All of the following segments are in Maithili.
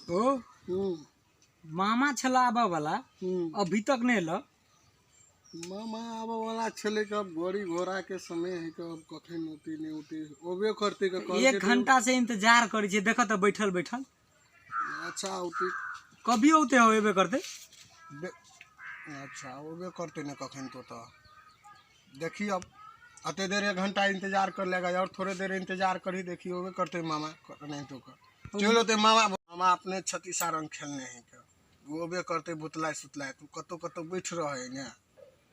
ओ मामा छला आबऽ वाला, अभी तक नहीं एलो। मामा आबऽ वाला छलै कि अब गाड़ी घोड़ा के समय है कि अब कखन औतै नहि औतै, अबे करतै के कहलकै। एक घंटा से इंतजार करै छियै, देखऽ तऽ बैठल बैठल। अच्छा औतै। कभी औते हो, एबे करतै। अच्छा अबे करतै ने कखन तो। तऽ देखी अब अते देर एक घंटा इंतजार कर लेगा और थोड़े देर इंतजार करी, देखी अबे करतै मामा। नहीं तो कर चलि औतै मामा। मामा अपने छत्तीसा रंग खेलने है के ओ अबे करतै भुतलाय सुतलाय। तू कतौ कतौ बैठ रहै ने।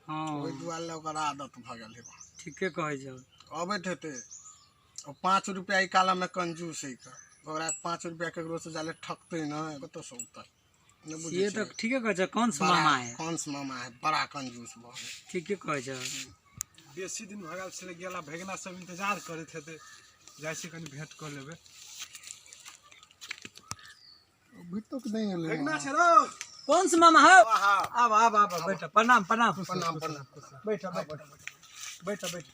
ओहि दुआरे लए ओकर आदत भऽ गेल है। ठीके कहै छौ। अबैत हेतै। 5 रुपया ई कालमे कंजूस है के ओकरा 5 रुपया केकरो से जाले ठकतै नहि, कतऽसँ औतै? नहि बुझै से तऽ छियै। ठीके कहै छौ। कंस बड़ा मामा है। कंस मामा है, बड़ा कंजूस भऽ गेल। ठीके कहै छौ। बेसी दिन भऽ गेल छलै गेला, भगिना सब इंतजार करैत हेतै। जाइ छी कनि भेंट कऽ लेबै। अभी तक नहि एलै। भगिना मामा। छै रौ। कौन से मामा हो? आब आब आब, बैठ। प्रणाम प्रणाम। प्रणाम प्रणाम। बैठ बैठ बैठ बैठ।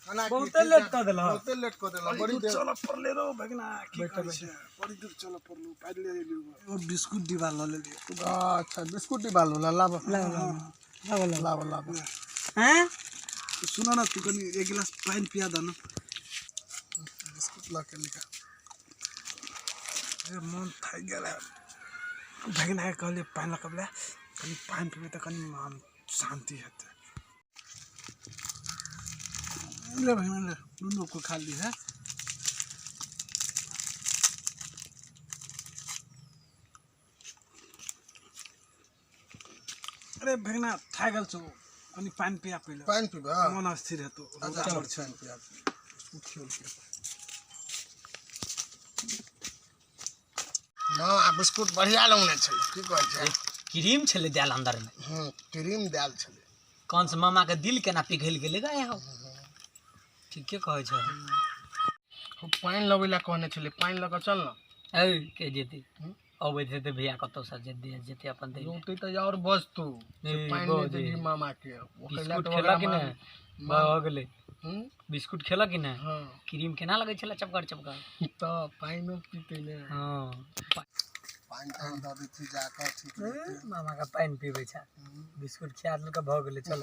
खाना की बहुते ठीक लेट है? कऽ देलह। बहुते लेट कऽ देलह, बड़ी दूर देर। चलऽ पड़लै रौ भगिना, की बैठ, करै बैठ। छै, बड़ी दूर चलऽ पड़लौ, पैदले एलियौ। एगो बिस्कुट डिब्बा लऽ लेलियै। अच्छा बिस्कुट डिब्बा लो, लाब। लाओ लाओ लाओ लाओ। लाब लाब। हैं सुन न, तू कनि एक गिलास पानि पिया दऽ न। बिस्कुट लऽ के निकाल। अरे मन थाकि गेल है। भगिना के कहलियै पानि लऽ कऽ अबला, कनि पानि पीबै तऽ कनि मन शान्ति हेतै। ले भगिना ले, दुनू को खा ली है। अरे भगिना थाकि गेल छौ, कनि पानि पिया पहिले। पानि पीबह? मन स्थिर हेतौ। अच्छा चल, पानि पिया। बिस्कुट खेल के मामा बिस्कुट बढ़िया लगने छलै, की कहै छै? क्रीम छलै देल अंदर में। क्रीम देल छलै। कंस मामा के दिल केना पिघलि गेलै गे हौ। ठीके कहै छौ। पानि लबै लए कहने छलै, पानि लऽ कऽ चल ने। ऐ के जेतै? अबैत हेतै भैया कतौसँ, जे जेतै अपन दै लए। औतै तऽ आओर बजतौ से ए, पानि नहि बजै। देली मामा के। ओकरा लए बिस्कुट तऽ खेलक ओकरा कि नहि? भऽ गेलै। बिस्कुट खेलक कि नहि? हँ। क्रीम केना लगै छलै चपगर चपगर। तऽ पानिओ पीतै ने? हँ। पानि तानि दऽ दै जाकऽ, ठीक रहतै। मामा के पानि पीबै छै, बिस्कुट खिया देलकै, भऽ गेलै, चल।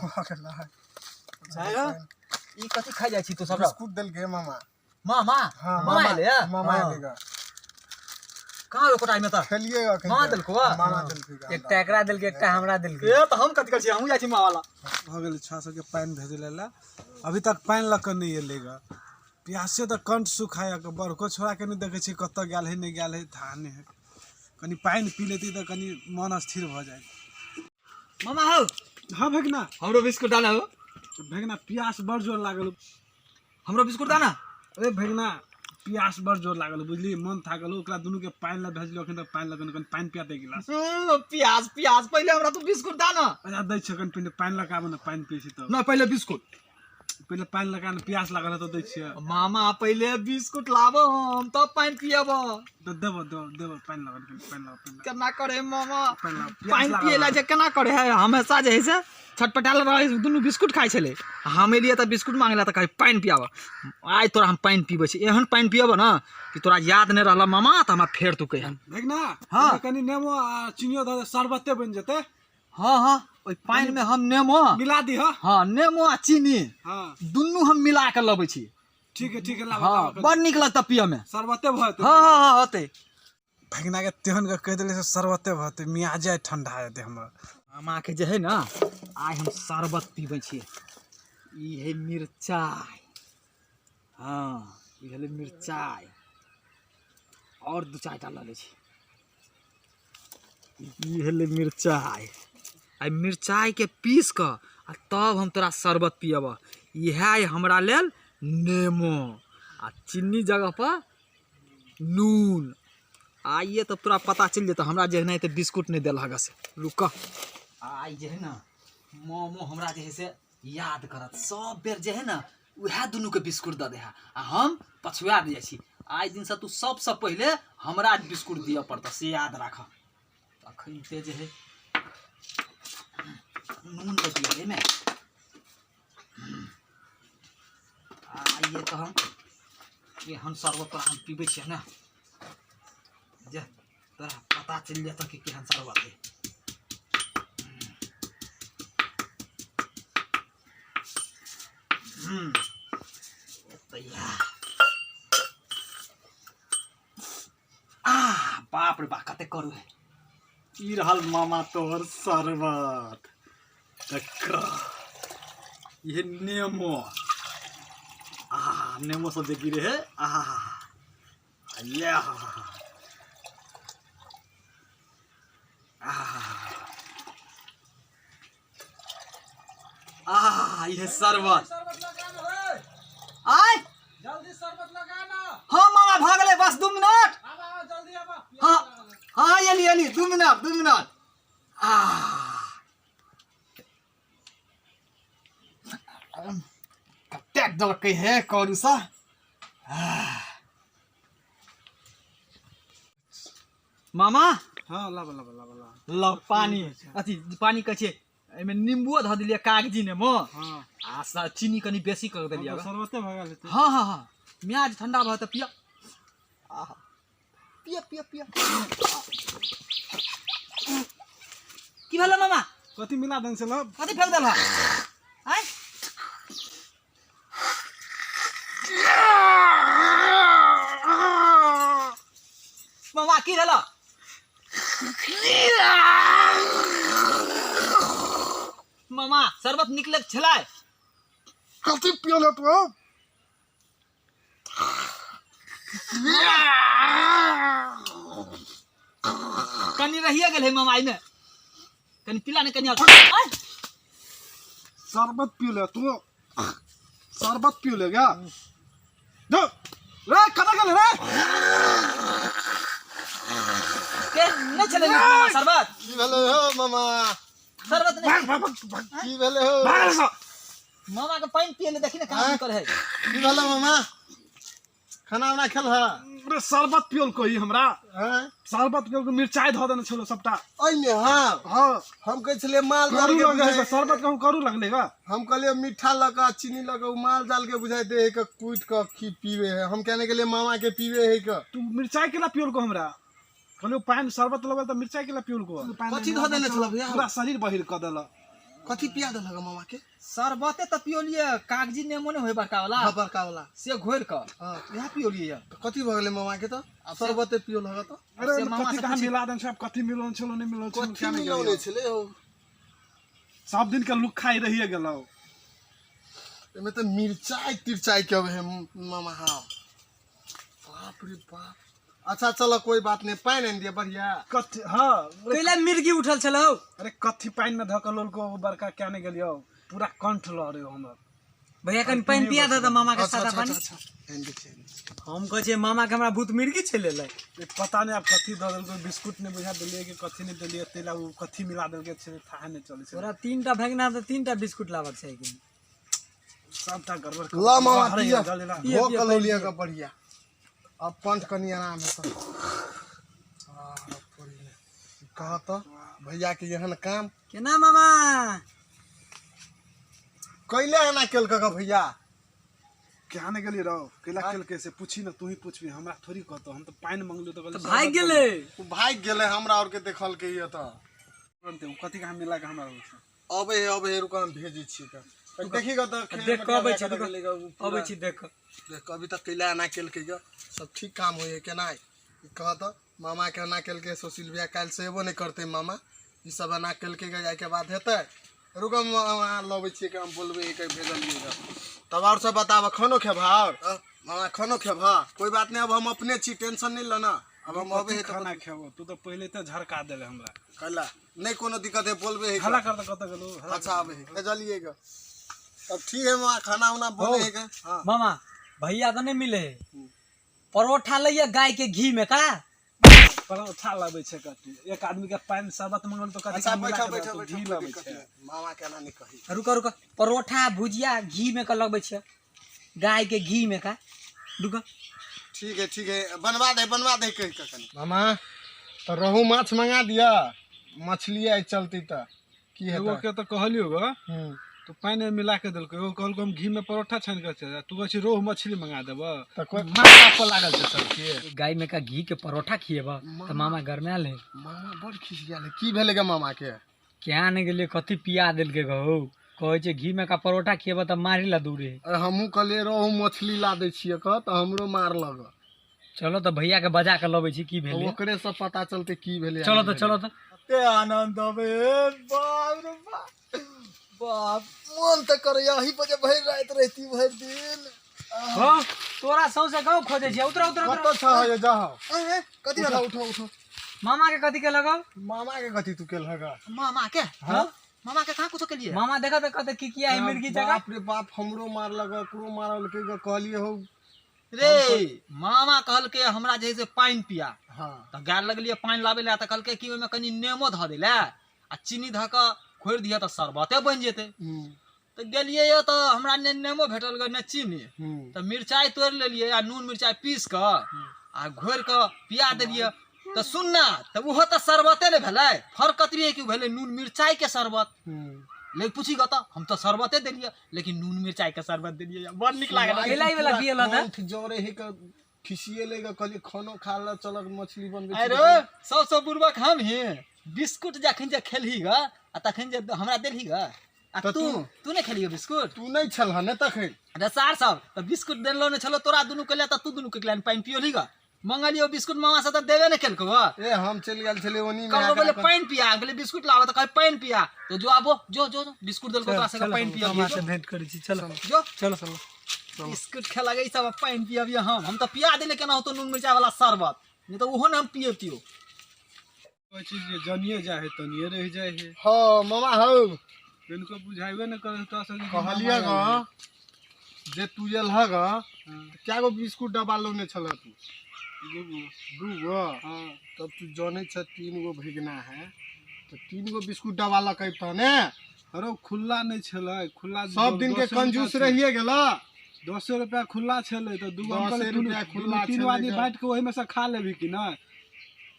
भऽ गेलै। ई कथी खाइ जाइ छी तू सब? बिस्कुट देलकै मामा। मामा? हँ। मामा एलै? मामा एलै ग। कहाँ एकोटा एहिमे तऽ? खेलियै अखन। मामा देलकौ आ? मामा देलकै ग। एकटा एकरा देलकै, एकटा हमरा देलकै। ए तऽ हम कथी करै छी? हमहूँ जाइ छी मामा वाला। भऽ गेलै छुआ सबके पानि भेजै लए, अभी तक पानि लऽ कऽ नहि एलै ग। प्यासे तऽ कंठ सुखाय कऽ। बड़को छोड़ाके नहि देखै छियै, कतऽ गेल है नहि गेल है थाह नहि है। कनि पानि पी लेती तऽ कनि मन स्थिर भऽ जाइत। मामा हौ। हँ भगिना। हमरो बिस्कुट दाना हो। भगिना प्यास बड़ जोर लागल। हमरो बिस्कुट दाना। अरे भगिना प्यास बड़ जोर लागल, बुझली, मन थाकल। ओकरा दुनूके पानि लए भेजलहुँ, एखन तक पानि लऽ कऽ। कनि पानि पिया दे गिलास। प्यास प्यास, पहिले हमरा तू बिस्कुट दाना। अच्छा दै छियै, कनि पहिने पानि लऽ कऽ आबऽ ने, पानि पी छी तब। नहि, पहिले बिस्कुट। पहिले पानि लऽ कऽ आन, प्यास लागल है तऽ दै छियै। मामा पहिले बिस्कुट लाबो, हम तब पानि पियब। तऽ देबो देबो देबो, पानि लऽ कऽ, पानि लऽ, पानि लऽ। केना करे मामा? पानि लऽ, प्यास पानि लागल पियै लए है। जे केना करे है? हमेशा जे है से छटपटायल रहै, दुनू बिस्कुट खाइ छलै। हम एलियै तऽ बिस्कुट मांगले तऽ कहै पानि पियाबऽ। आइ तोरा हम पानि पीबै छी, एहन पानि पियब ने कि तोरा याद नहि रहल मामा तऽ हमरा फेर तू कहिया। भगिना। हँ। ओहिमे कनि नेमो आ चीनियो दऽ दे, शरबते बनि जेतै। हँ हँ, ओहि पानिमे हम नेमो मिला दीह। हँ, नेमो आ चीनी दुनू हम मिला कऽ लबै छी। ठीक है ठीक है, लाबऽ। हँ। लाबऽ। बड़ नीक लगतै पियऽमे। शरबते भऽ जेतै। हँ हँ हँ, होतै। भगिना के तेहन के कहि देले से शरबते भऽ जेतै, मियाजे ठंडा जेतै हमर। मामाके जे है ने आइ हम शरबत पीबै छियै। ई है मिरचाइ, हँ ई भेलै मिरचाइ, आओर दू चारिटा लऽ लै छी। ई भेलै मिरचाइ। आ मिरचाइके पीस कऽ आ तब हम तोरा शरबत पियब। इएह अइ हमरा लेल नेमो आ चीनी जगहपर नून। आइए तऽ तोरा पता चलि जेतौ, हमरा जे है ने तऽ बिस्कुट नहि देलहक से। रुक, आइ जे है ने मोमो हमरा जे है से याद करत। सब बेर जे है ने उएह दुनूके बिस्कुट दऽ दे है आ हम पछुआ जाइ छी। आइ दिनसँ तू सबसँ पहिले हमरा बिस्कुट दिअ पड़तऽ, से याद राख। अखन ते जे है नून दऽ दिअ एहिमे। आइए तऽ हम एहन शरबत तोरा हम पीबै छियै ने जे तोरा पता चलि जेतौ कि केहन शरबत है। तैयार। आ बाप रे बा कते करू है। ई रहल मामा तोहर शरबत। देख ये नेमो, आ नेमो सब जे गिरे है। आहा ये आहा ये शरबत। आय जल्दी शरबत लगा ना। हाँ मामा भऽ गेलै, बस 2 मिनट। आबा आबा जल्दी आबा। हाँ हाँ एली एली 2 मिनट 2 मिनट। आ कतेक दलकै हे करू सा। मामा हाँ लाबा लाबा लाबा लाबा ल पानी, अथी पानी कहै छियै, एहिमे नींबुओ धऽ देलियै कागजी नेमो। हाँ आ चीनी कनि बेसी कऽ देलियै। तो शरबते भऽ गेल हेतै। हाँ हाँ हाँ म्याज ठंडा भऽ तऽ पिया। आहा पिया पिया पिया। की भेलै मामा? कथी मिला देने छलौ? कथी फेंक देलह? आँय मामा की भेल? मामा शरबत निकले छलै। कथी पियल तू? कनी रहिए गेल है मामा एहिमे, कनी पीला ने कनी। शरबत पियल तू? शरबत पियल गया दो रे कतऽ गेल रे? के नहि छलै मामा शरबत? की भेलै हो मामा? शरबत नहि। की भेलै हो? मामा के पानि पिए ले देखी ने कहाँ करे है। की भेलै मामा? खाना उना खेल है? अरे शरबत पियल कोई हमरा। हाँ शरबत पियल के मिरचाई धऽ देने छलो सबटा ओहिमे। हाँ हाँ हम कहै छलियै माल जाल करू के लगे है बुझाइ- शरबत कहूँ करू लगले गा। हम कहलियै मीठा लऽ कऽ चीनी लऽ कऽ माल जाल के बुझाइ दे है के कूटि कऽ खी पीवे है। हम कहने के लिए मामा के पीवे है के। तू मिरचाई केला पियल को हमरा? कहलियो पानि शरबत लेबै तऽ मिरचाई केला पियल को? कथी धऽ देने छलऽ भैया? पूरा शरीर बहिर कऽ देलक। कथी पिया देलक मामा के? शरबते तऽ पियोलियै, कागजी नेमो नहि होय बड़का वाला। हाँ बड़का वाला से घोरि कऽ हाँ इएह पियोलियै। तऽ कथी भऽ गेलै मामा के? तऽ शरबते पियल हग तऽ। अरे से मामा कथी से कहाँ पूछी। मिला देने छौ? कथी मिलल छलो नहि मिलल छलो? कथी मिलौने छलै हो? सब दिन के लुखाई रहिए गेलौ। एहिमे तऽ मिरचाई तिरचाई के है मामा। हाँ बाप रे बाप। अच्छा चलो कोई बात नहीं, पानि आनि दिअ बढ़िया। कथी? हाँ कैला मिर्गी उठल छलौ? अरे कथी पानि में धऽ कऽ लोलको बड़का क्या नहि गेलियौ, पूरा कंठ लहरै हमर। भैया कनि पानि पिया दे तऽ मामा के सादा पानी। अच्छा आनि दै छियै, आनि दै छियै। हम कहै छियै मामा के हमरा भूत मिर्गी छलै। पता नहि आब कथी दऽ देलकै, बिस्कुट नहि बुझा देलियै कि कथी नहि देलियै, ताहि लए ओ कथी मिला देलकै से थाहे नहि चलै छै। तोरा 3टा भेगना तऽ 3टा बिस्कुट लाबक चाही कि सबटा गड़बड़ ल मामा पिया, जल्दी ला। धो कऽ लऽ लिअ बढ़िया। अब कंठ कनि आराम हेतौ। कह तऽ भैया के एहन काम केना मामा? कैले एना केलक भैया? क्या नहि गेलियै रौ, कैला केलकै से पूछी ने, तू ही पूछबी, हमरा थोड़ी कहतौ। हम तऽ पानि मंगलियो तऽ तऽ भागि गेलै। ओ भागि गेलै, हमरा और के देखलकै ये तऽ तुरन्ते ओ कथी कहाँ मिला के हमरा अबै है अबै है, रुक हम भेजै छियै तऽ देखी गऽ तऽ देख कऽ अबै छी, अबै छी देख कऽ। देख अभी तक कैला एना केलकै ग, सब ठीक काम होइ है केना? कह तऽ मामा के एना केलकै सुशील भैया, काल्हि से एबो नहि करतै मामा। ई सब एना केलकै ग, जाइके बाद हेतै। रुक हम लबै छियै के हम बोलबै के भेजलियै ग। तब और सब बताब, खानो खेबह? और मामा खानो खेबह? कोई बात नहीं, अब हम अपने छी, टेंशन नहीं लेना। अब हम अबै है खाना खेबो। तू तऽ पहिले तऽ झरका देले हमरा। कैला नहीं कोनो दिक्कत है, बोलबै है। हल्ला कर तऽ कतऽ गेलौ? अच्छा आबै है, भेजलियै ग। तब ठीक है मामा, खाना उना बोले है ग। हाँ मामा भैया तऽ नहि मिले है, परोठा लैया गाय के घी में का परोठा लाबै छै कथी? एक आदमी के पानि शरबत मंगल तऽ कथी अच्छा कहाँ मिला बैठा के बैठा देलक? बैठा, घी कोई लाबै दिक्कत छै। नहीं। मामा के एना नहीं कही। रुक रुक, परोठा भुजिया घी में का लगबै छै, गाय के घी में का। रुक ठीक है ठीक है, बनवा दे बनवा दे कहि कऽ कनि। मामा तऽ रहू माछ मंगा दिअ, मछली आइ चलती तऽ की एगो हेतै? के तऽ कहलियो ग। तो पानि में मिला के देलकै। ओ कहलको हम घी में परोठा छानि के छै, तू कहै छी रोहु मछली मंगा देबह। तऽ कोइ माय बाप पर लागल छै सबके। गाय में का घी के परोठा खिएबा तऽ मामा गरमायल है। मामा बड़ खिसियाल है। की भेलै गे मामा के? क्या नहि गेलियै, कथी पिया देलकै गौ। कहै छै घी में का परोठा खिएबा तऽ मारी ला दूरे। अरे हमहूँ कहलियै रोहु मछली ला दै छियै कह, तऽ हमरो मारलक। चलो तऽ भैया के बजा के लबै छी, की तऽ भेलै। ओकरे से पता चलतै की भेलै। चलो तऽ, चलो तऽ। कते आनंद अबे, बाप रे बाप, बाप मन तऽ करैया अही पर जे भरि राति रहिती भरि दिन। हो तोरा सौंसे गाँव खोजै छियै। उतरा उतरा उतरा। कतऽ छह ये जाह? कथी उठो उठो उठो। मामा के कथी के लगाव? मामा के कथी तू केलह गा? मामा के? हाँ? मामा के कहाँ कुछो केलिए? मामा देखा तऽ कहते की किया है मिर्गी जगह। बाप रे बाप, हमरो मारलक, एकरो मारलकै गे। कहलियै हौ रे मामा कहलकै हमरा जे है से पानि पिया। हाँ तऽ गाय लगलियै पानि लाबै लए, तऽ कहलकै कि ओहिमे कनि नेमो धऽ दै लए आ चीनी धऽ कऽ खोरि दिहऽ तऽ शरबते बनि जेतै। तऽ गेलियै तऽ हमरा ने नेमो भेटल गे ने चीनी। तऽ मिरचाइ तोड़ि लेलियै आ नून मिरचाइ पीस कऽ आ घोरि कऽ पिया देलियै। तऽ सुन ना, तऽ ओहो तऽ शरबते ने भेलै, फर्क कतबी है कि भेलै नून मिरचाइ के शरबत। लेकिन पूछी गऽ तऽ हम तऽ शरबते देलियै, लेकिन नून मिरचाइ के शरबत देलियै, बड़ नीक लागल। केलाई वाला पियला तऽ? कंठ जरे है के खिसिएले गे। कहलियै खानो खा ले चलक, मछली बनबै छी। अरे सबसँ बुड़बक हम ही, बिस्कुट जखन जे खेलही ग आ तखन जे हमरा देलही ग आ तऽ तू तू नहि खेलियो बिस्कुट? तू नहि छलह ने तखन। रे सार सब तऽ बिस्कुट देलो नहि छलो तोरा दुनू के लिए, तऽ तू दुनू के लिए पानि पियोलही ग। मंगलियो बिस्कुट मामा से तऽ देबे नहि केलको ग। ए हम चलि गेल छलियै ओनी। कहलो बोले पानि पिया, कहले बिस्कुट लाबे तऽ कहे पानि पिया। तो जो आबो जो जो जो, बिस्कुट देलको तोरा से पानि पिया। मामा से भेंट करै छी, चलो जो चलो चलो। बिस्कुट खेला गई सब पानि पियबियै। हम तऽ पिया देले केना होतो नून मिरचाइ वाला शरबत, नहि तऽ ओहो ने हम पियतियो। कहै छी जे जनिए जाइ है तनिए रहि जाइ है। हाँ मामा हौ, इनको बुझाइबे नहि करै तोरा सबके कि कहलियै मामा ग जे तू एलह ग तऽ कए गो बिस्कुट डब्बा लौने छलह तू? दूगो। दू गो? हाँ। तब तू जनै छ 3 गो भैगना है तऽ 3 गो बिस्कुट डब्बा लऽ के अबितह ने। अरे खुल्ला नहि छलै, खुल्ला सब दिन के दसे रुपआ कंजूस छलै। रहिए गेल। 10 रुपया खुल्ला छलै तऽ दूगो हम दसे कहलियै रुपआ खुल्ला तीनू छलै आदमी ग। बाँटि कऽ ओहिमे से खा लेबही कि नहि।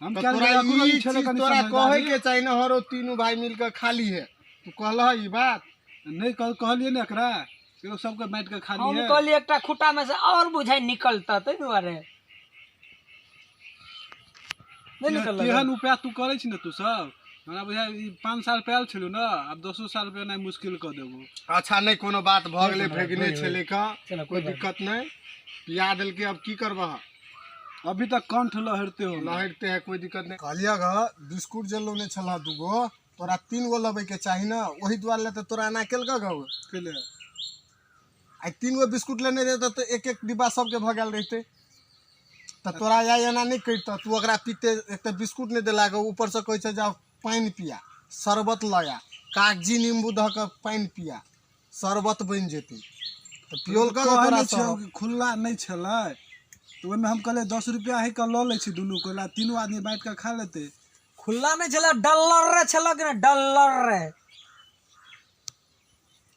हम तऽ कहलियै तोरा एकरो ई छलै चीज कनि तोरा समझदारी। कहै के चाही ने, हरो तीनू भाई मिल के खा लीहे। तू कहलह ई बात? नहि कहलियै ने एकरा केकरो सबके बाँटि कऽ खा हम लीहे। कहलियै एकटा खूटा में से और बुझाइ निकलता, ताहि दुआरे नहि निकलल। तेहन उपाय तू करै छी ने तू सब, हमरा बुझाइ ई 5 साल पे आयल छलू ने, आब 10 साल पे एनाइ मुश्किल कऽ देबो। अच्छा नहि कोनो बात भऽ गेलै, भगिने छलै क, चलो, कोई कोई बात दिक्कत नहि, पिया देलकै। अब की करबह? अभी तक कंठ लहरते हो। लहरते है, कोई दिक्कत नहीं। कहलियै ग बिस्कुट जे लौने छलह 2 गो, तोरा 3 गो लबै के चाही ने, ओहि दुआरे ले तऽ तोरा एना केलक गौ। केले? आइ 3 गो बिस्कुट लेने रहितह तऽ एक एक डिब्बा सबके भऽ गेल रहितै, तऽ तोरा आइ एना नहि करितह। तू ओकरा पीते एक तऽ बिस्कुट नहि देलक, ऊपरसँ कहै छै जाउ पानि पिया शरबत लया, कागजी नींबू धऽ कऽ पानि पिया शरबत बनि जेतै, तऽ पियोलक कहै तोरा नहि छियौ सब। कि खुल्ला नहि छलै तऽ ओहिमे हम कहलियै 10 रुपया है कऽ लऽ लै छी दुनू कोला, तीनू आदमी बाँटि कऽ खा लेतै। खुल्ला नहि छलै, डॉलर रे छलै कि ने, डॉलर रे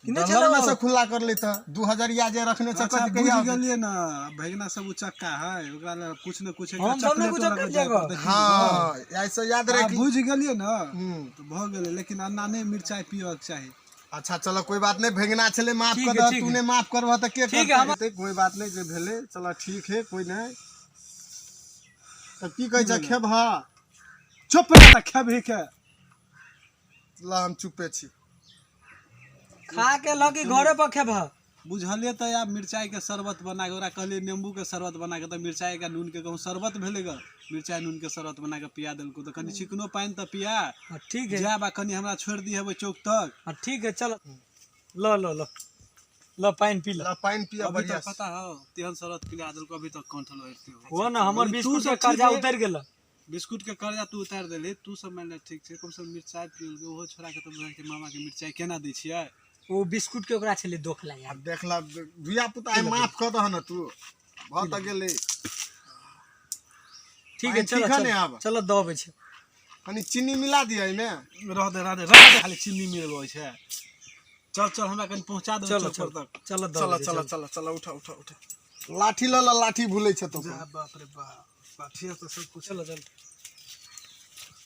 कि नहि डॉलर में छलै? से खुल्ला कर लेतह 2000 जे रखने छ। अच्छा कथी बुझि कहिया गेलियै ने, भैगना सब उचक्का है, ओकरा लए कुछ ने कुछ एकटा हम सब नहि चॉकलेटो कुछो लऽ कऽ करि जाय जेबो। पड़तै। हाँ ऐसे याद आ रख। बुझि गेलियै ने हम्म। तऽ भऽ गेलै, लेकिन अन्ना नहि मिरचाइ पियऽके चाही। अच्छा चलो कोई बात नहीं, भगना छलै माफ ठीक कर है, दह। ठीक तू है। नहीं माफ करबह तऽ के ठीक है, करतै? कोई बात नहीं, जे भेलै चलो ठीक है, कोई नहीं। तऽ की कहै छ, खेबह? चुप रह तऽ खेबही के। ल हम चुपे छी। खा के लगी घरे पर खेबह। बुझलियै तऽ आब मिरचाइके शरबत बना कऽ ओकरा कहलियै नेम्बूके शरबत बना कऽ, तऽ मिरचाइके नूनके कहूँ शरबत भेलै ग? मिरचाइ नूनके शरबत बना कऽ पिया देलकौ तऽ कनि चिकनो पानि तऽ पिया। हाँ, ठीक है। जायब आ कनि हमरा छोड़ि दिहेबै चौक तक। हाँ, ठीक है, चलो ल ल ल ल पानि पी ल। ल पानि पिया अभी बढ़िया तक पता हो तेहन शरबत पिला देलकौ, अभी तक कंठ लहरते हो। हो ना, हमर तू बिस्कुट सब के कर्जा ठीक है। उतरि गेल। बिस्कुट के कर्जा तू उतारि देलही, तू सब मानि ले ठीक छै, कमसँ कम मिरचाइ पियलकै ओहो छोड़ा के तऽ बुझाइ छै मामाके मिरचाइ केना दै छियै। ओ बिस्कुट के ओकरा छलै दोख लागल। आब देख ल धिया पुता आइ माफ कऽ दह ने, तू भऽ तऽ गेलै। ठीक है पानि चलो ठीक है ने चलो आब? चलो दऽ अबै छी। कनि चीनी मिला दिअ एहिमे। रह दे रह दे रह दे, खाली चीनी मिलबै छै। चल चल, हमरा कनि पहुँचा दे चलो चौक पर चलो तक। चलो दऽ चलो अबै छी, चलो चलो चलो, उठा उठा उठा, लाठी लऽ ल, लाठी भूलै छ तो। जा बाप रे बाप, लाठिए तऽ सब कुछ। चलो चलो।